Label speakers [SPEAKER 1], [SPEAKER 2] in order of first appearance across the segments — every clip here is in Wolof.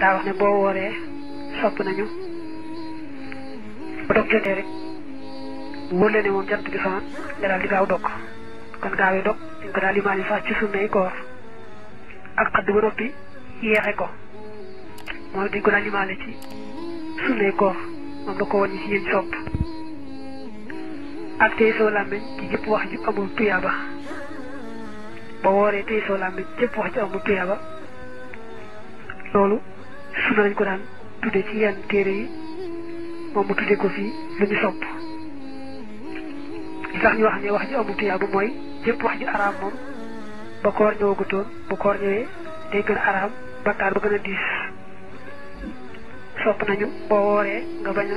[SPEAKER 1] daa wax ne boo wooree sopp nañu ba dog jotee rek wóor la ne moom jant bi soxna nga daal di gaaw dog kon gaawee dog dañ ko daal limaali sax ci sunnay koor ak xadd ba noppi yeexe ko mooy dañ ko daal limaale ci sunnay koor moom la ko woon ci yéen sopp ak tey soo làmmiñ ci jëpp wax ji amul tuyaaba ba wooree tey soo làmmiñ jëpp wax ji amul tuyaaba loolu sunna lañ ko daan tudde ci yenn téere yi moom mu tudde ko fii lu ñu sopp li tax ñu wax ne wax ji amul tuyaaba mooy jëpp wax ji araam moom ba koor ñëwagutoon bu koor ñëwee day gën a araam bakkaar ba gën a diis sopp nañu boo wooree nga bañ a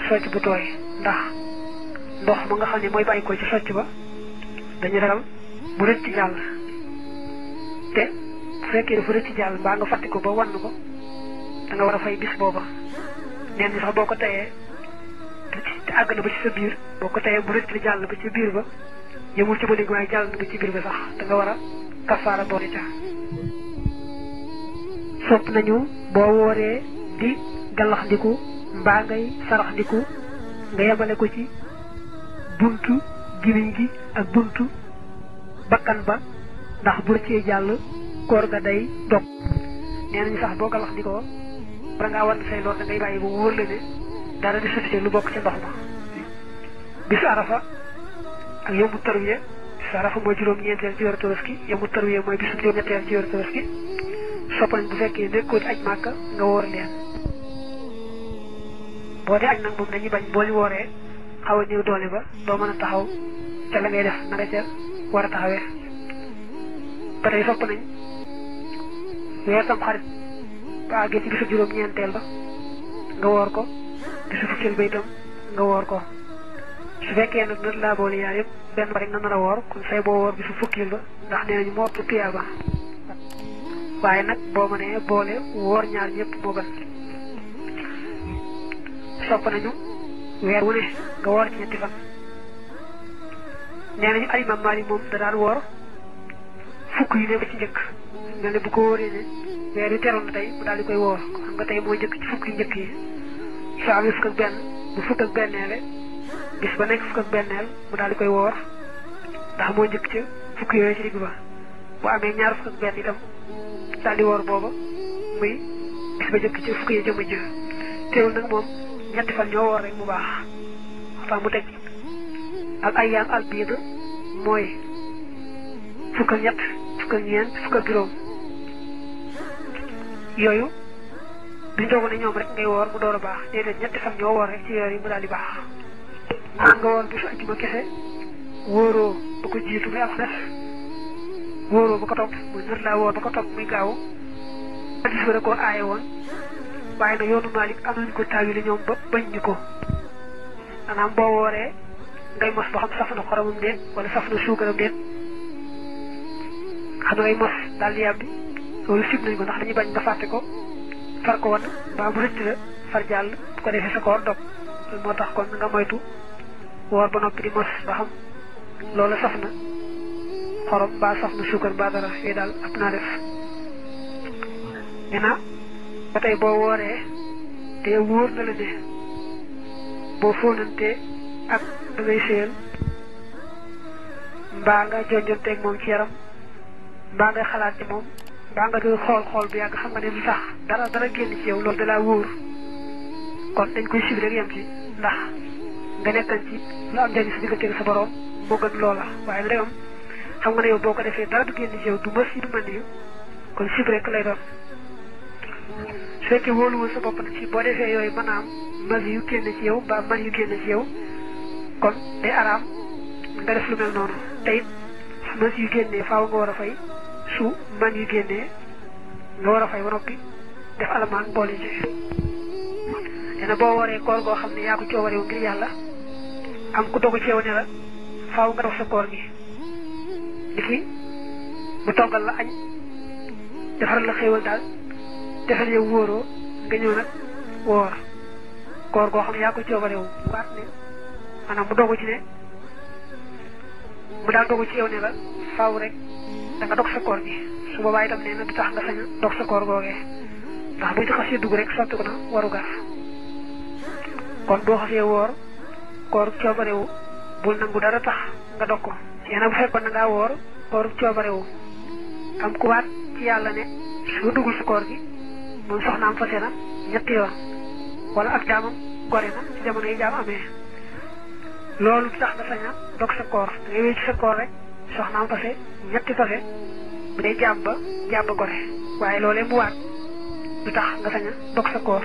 [SPEAKER 1] socc bu tooy ndax ndox ma nga xam ne mooy bàyyi ko ci socc ba dañu ragal mu rëcc ci jàll te bu fekkee dafa rëcc ci jàll mbaa nga fàtte ko ba wann ko da nga war a fay bis booba neen ñi sax boo ko tayee te àgg na ba ci sa biir boo ko tayee mu rëcc li jàll ba ci biir ba yëmul ci ba léegi waaye jàll na ba ci biir ba sax da nga war a kafaara boole ca sopp nañu boo wooree di gallax ndiku mbaa ngay sarax ndiku nga yemale ko ci buntu gimiñ gi ak buntu bakkan ba ndax bu rëccee jàll koor ga day dog nee nañu sax boo gallax ndikoo bala ngaa war say lool da ngay bàyyi ba wóor la ne dara di sutite lu bokk ci ndox ma bisu arafa ak yombu tarwiya bisu arafa mooy juróom-ñeenteel ci weeru tabaski yombu tarwiya mooy bisu juróom-ñetteel ci weeru tabaski sopp nañ bu fekkee nekkoo ci aj màkka nga woor leen boo dee aj nag moom dañuy bañ boo li wooree xaw a néew doole ba doo mën a taxaw ca la ngay def na nga ca war a taxawee ba tey sopp nañ weer tam xarit ba àggee ci bisu juróom-ñeenteel ba nga woor ko bisu fukkeel ba itam nga woor ko su fekkee nag nat laa boole yaar yëpp benn ba rek nga nar a woor kon say boo woor bisu fukkeel ba ndax nee nañu moo ëpp tuyaaba waaye nag boo mënee boole woor ñaar ñëpp moo gën sopp nañu weer wu ne nga woor ci ñetti fan nee nañu alimam Maalik moom da daan woor fukk yu ne ba ci njëkk mel ne bu ko wóoree ne weer wi teroon na tey mu daal di koy woor xam nga tey mooy njëkk ci fukk yu njëkk yi soo amee fukk ak benn bu fukk ak benneele bis ba nekk fukk ak benneel mu daal di koy woor ndax moo njëkk ca fukk yooyu ci digg ba bu amee ñaar fukk ak benn itam daal di woor booba muy bis ba njëkk ca fukk yi jëmm jë teewul nag moom ñetti fan ñoo woor rek mu baax waxtaan mu teg al ayyaam al biid mooy fukk ak ñett fukk ak ñeent fukk ak juróom yooyu duñ doog ne ñoom rek ngay woor mu door a baax déedéet ñetti fan ñoo woor rek ci weer yi mu daal di baax nga woor bisu ajjuma kese wóoroo ba ko jiitu muy alxames wóoroo ba ko topp muy nat laa woor ba ko topp muy gaaw hadis ba da koo aaye woon waaye nag yoonu Maalik am nañu ko taawili ñoom ba bañ ñu ko maanaam boo wooree ngay mos ba xam saf na xoromam déet wala saf na suukaram déet xam na ngay mos daal di yàbbi loolu sib nañ ko ndax dañuy bañ nga fàtte ko far ko wan mbaa bu rëcc la far jàll bu ko defee sa koor dog loolu moo tax kon nga moytu woor ba noppi di mos ba xam loolu saf na xorom mbaa saf na suukar mbaa dara yooyu daal ab naa def nee na ba tey boo wooree te wóor na la ne boo fóonante ak da ngay séyal mbaa nga jonjonteeg moom ci yaram mbaa ngay xalaat ci moom mbaa nga doon xool bu yàgg xam nga ne lu tax dara génn ci yow loolu da laa wóor kon dañ koy sib rek yem ci ndax nga nekkan ci lu am njëriñ sa diggante sa borom moo gën loola waaye nag am xam nga ne yow boo ko defee dara du génn ci yow du mës yi du mën yu kon sib rek lay doon su fekkee wóoluwul sa bopp nag ci boo defee yooyu mën a am mas yu génn ci yow mbaa man yu génn ci yow kon day araam nga def lu mel noonu te it su mas yu génnee faaw nga war a fay su man yu génnee nga war a fay ba noppi def alamaan boole ci dina boo waree koor goo xam ne yaa ko coobarewu ngir yàlla am ku dogu ci yow ne la faaw nga def sa koor gi di fi mu toggal la añ defaral la xéewal daal defal yow wóoroo nga ñëw nag woor koor goo xam ne yaa ko coobarewu waat ne maanaam mu dogu ci ne mu daal dogu ci yow ne la faaw rek da nga dog sa koor gi su boobaa itam nee na du tax nga sañ a dog sa koor googee ndax bu ci xasee dugg rek sotti ko na waru gar kon boo xasee woor koor coobarewu bul nangu dara tax nga dog ko yéena bu fekkoon na ngaa woor koor coobarewu am ku waat ci yàlla ne su duggul sa koor gi moom soxnaam fase na ñetti yoon wala ak jaamam gore na ci jamono yi jaam amee loolu tax nga sañ a dog sa koor da ngay wéy ci sa koor rek soxnaam fase ñetti fase bu dee jaam ba gore waaye loolee mu waat du tax nga sañ a dog sa koor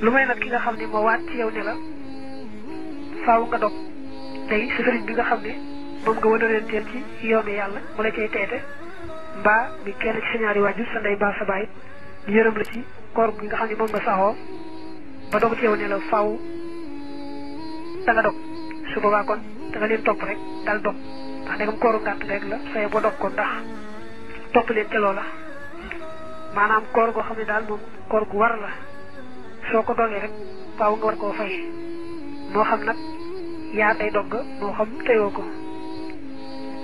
[SPEAKER 1] lu may nag ki nga xam ne moo waat ci yow ne la faaw nga dog tey sa sëriñ bi nga xam ne moom nga wala leen teel ci yoonu yàlla mu la cay teete mbaa mi kenn ci sa ñaari waajur sa ndey mbaa sa baay di yërëm la ci koor gi nga xam ne moom nga saxoo ba dog ci yow ne la faaw da nga dog su boobaa kon da nga leen topp rek dal dog ndax ndegam kooru ngàtt rek la saye boo dog ko ndax topp leen ca loola maanaam koor goo xam ne daal moom koor gu war la soo ko dogee rek faaw nga war koo fay moo xam nag yaa tey dogg moo xam teyoo ko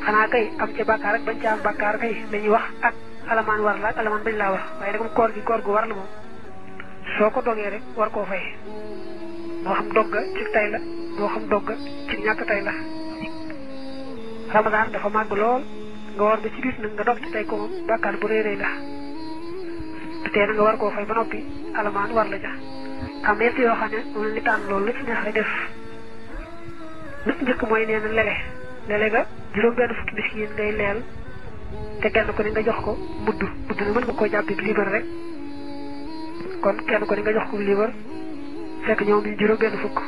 [SPEAKER 1] xanaa kay am ca bàkkaar ak bañ ca am bàkkaar kay dañuy wax ak alamaan war la ak alamaan bañ laa war waaye nag koor gi koor gu war la moom soo ko dogee rek war koo fay moo xam dogga ci tay la moo xam dogga ci ñàkk tay la ramadaan dafa màgg lool nga war ba ci biir nag nga dog ci tey ko moom bàkkaar bu rëy rëy la te tee na nga war koo fay ba noppi alamaan war la ja am yett yoo xam ne moom la ñu tànn loolu lu ci neex rek def lu ci njëkk mooy nee na lele nga juróom-benn fukki miskiin ngay leel te kenn ko ni nga jox ko mudd na mën nga koo jàppee liibar rek kon kenn ko ni nga jox ko liibar fekk ñoom ñu juróom-benn fukk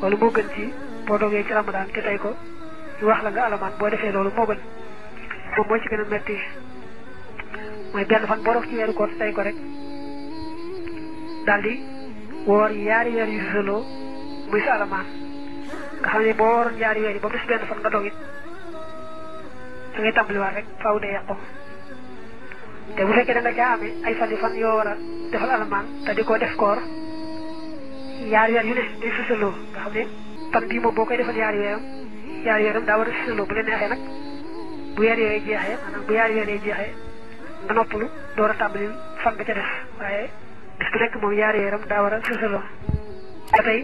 [SPEAKER 1] loolu moo gën ci boo dogee ci ramadaan te tey ko ñu wax la nga alamaan boo defee loolu moo gën moom moo ci gën a metti mooy benn fan boo dog ci weeru koor te tey ko rek daldi woor yaari weer yu sësaloo muy sa alamaan nga xam ne boo waroon yaari weer yi ba mu des benn fan nga dog it da ngay tàmbaliwaat rek faaw dee yàqu te bu fekkee da nga caa amee ay fan yoo war a defal alamaan te di ko def koor yaari weer yu ne day sësaloo nga xam ne fan bii moom boo koy defal yaari weeram daa war a sësaloo bu leen neexee nag bu weer yooyu jeexee maanaam bu yaari weer yi jeexee nga noppalu door a tàmbali fan nga ca def waaye bis bu nekk moom yaari weeram daa war a sësaloo ba tey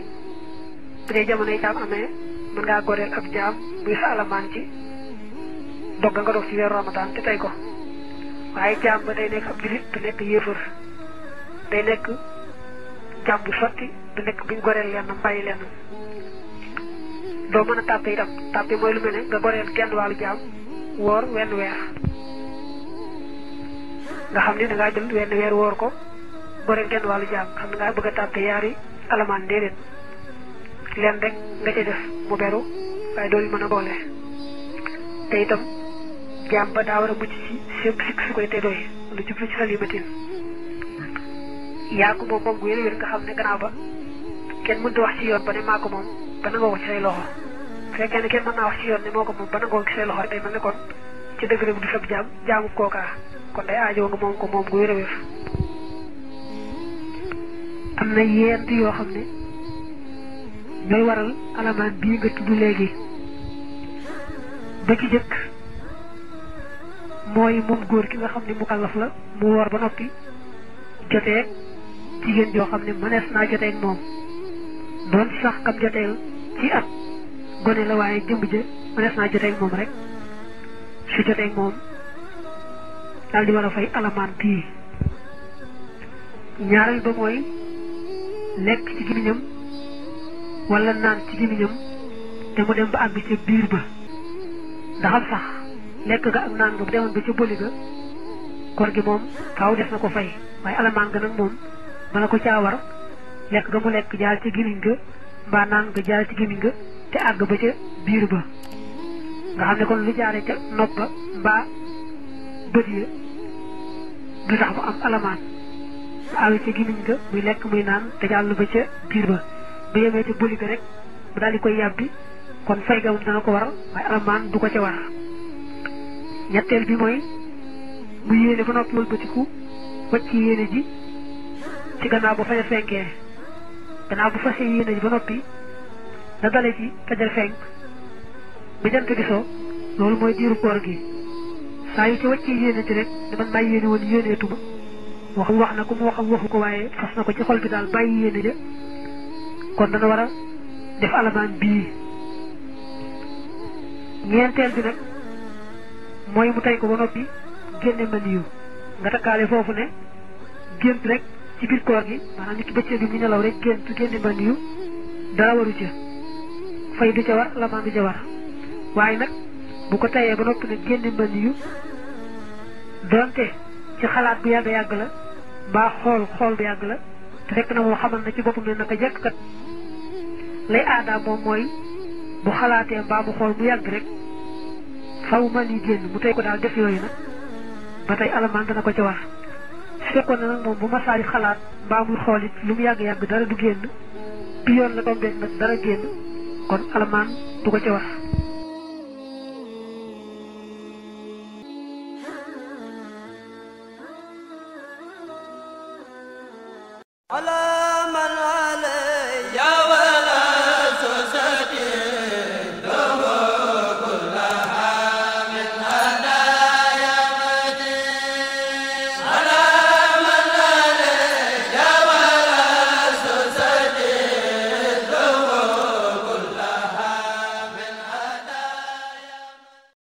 [SPEAKER 1] bu dee jamono yi jaam amee mën ngaa goreel ab jaam muy sa alamaan ci dog nga dog ci weeru ramadaan te tey ko waaye jaam ba day nekk ab julit du nekk yéefar day nekk jaam bu sotti du nekk buñ goreel lenn bàyyi lenn doo mën a tàppe itam tàppe mooy lu mel ne nga goreel genn wàllu jaam woor wenn weer nga xam ne da ngaa jël wenn weer woor ko goreel genn wàllu jaam xam ne ngaa bëgg a tàppe yaari alamaan déedéet leen rek nga ca def mu beru waaye doolu mën a boole te itam jaam ba daa war a mucc ci sépp sikk su koy te doy lu jublu ci salimatin yaa ko moom bu wér nga xam ne gannaaw ba kenn mënta wax ci yoon ba ne maa ko moom ba nangoo ko ci say loxo fekkee ne kenn mën naa wax ci yoon ne moo ko moom ba nangoo ko ci say loxo rek day mel ne kon ci dëgg rek du sab jaamu kookaa kon day aajoo nga moom ko moom gu wér am na yent yoo xam ne ñooy waral alamaan bii nga tudd léegi ba ci jëkk mooy moom góor ki nga xam ne mu kàllaf la mu woor ba noppi joteeg jigéen joo xam ne mënees naa joteeg moom doon sax kam joteel ci at gone la waaye jëmb ja mënees naa joteeg moom rek su joteeg moom daal di war a fay alamaan bii ñaareel ba mooy lekk ci gémmiñam wala naan ci gémmiñam te mu dem ba àgg ca biir ba ndaxam sax lekk ga ak naan nga bu demoon ba ca boli ga koor gi moom faaw des na ko fay waaye alamaan ga nag moom bala ko caa war lekk ga mu lekk jaar ci gémmiñ ga mbaa naan nga jaar ci gémmiñ ga te àgg ba ca biir ba nga xam ne kon lu jaare ca nopp ba mbaa bët ya du tax mu am alamaan mu àgg ca gémmiñ ga muy lekk muy naan te jàll ba ca biir ba bu yemee ca boli ga rek mu daal di koy yàbbi kon fay ga moom dana ko war waaye alamaan du ko ca war ñetteel bi mooy mu yéene ba noppi wëlbatiku wacc yéene ji ci gannaaw ba fajar fenkee gannaaw bu fasee yéene ji ba noppi da dale ci fajar fenk bi jant bi so loolu mooy diiru koor gi saa yu ci wàccee yéenati rek ne man maa yéene woon yéeneetuma wax na ko mu waxam waxu ko waaye fas na ko ci xol bi daal bàyyi yéene ja kon dana war a def alamaan bii ñeenteel bi nag mooy mu tey ko ba noppi génne maniyu nga takkaale foofu ne gént rek ci biir koor gi maanaam nit ki bëccëg bi mu nelaw rek génne maniyu dara waru ca fay du ca war alamaan du ca war waaye nag bu ko tayee ba noppi nag génne maniyu donte ci xalaat bu yàgg la mbaa xool bu yàgg la te fekk na moom xamal na ci boppam ne naka jekk kat lay aadaam moom mooy bu xalaatee mbaa mu xool bu yàgg rek faw man yi génn mu tey ko daal def yooyu nag ba tey alamaan dana ko ca war su fekkoon na nag moom bu masaari xalaat mbaa muy xool it lu mu yàgg dara du génn bi yoon la tombeek nag dara génn kon alamaan du ko ca war
[SPEAKER 2] ala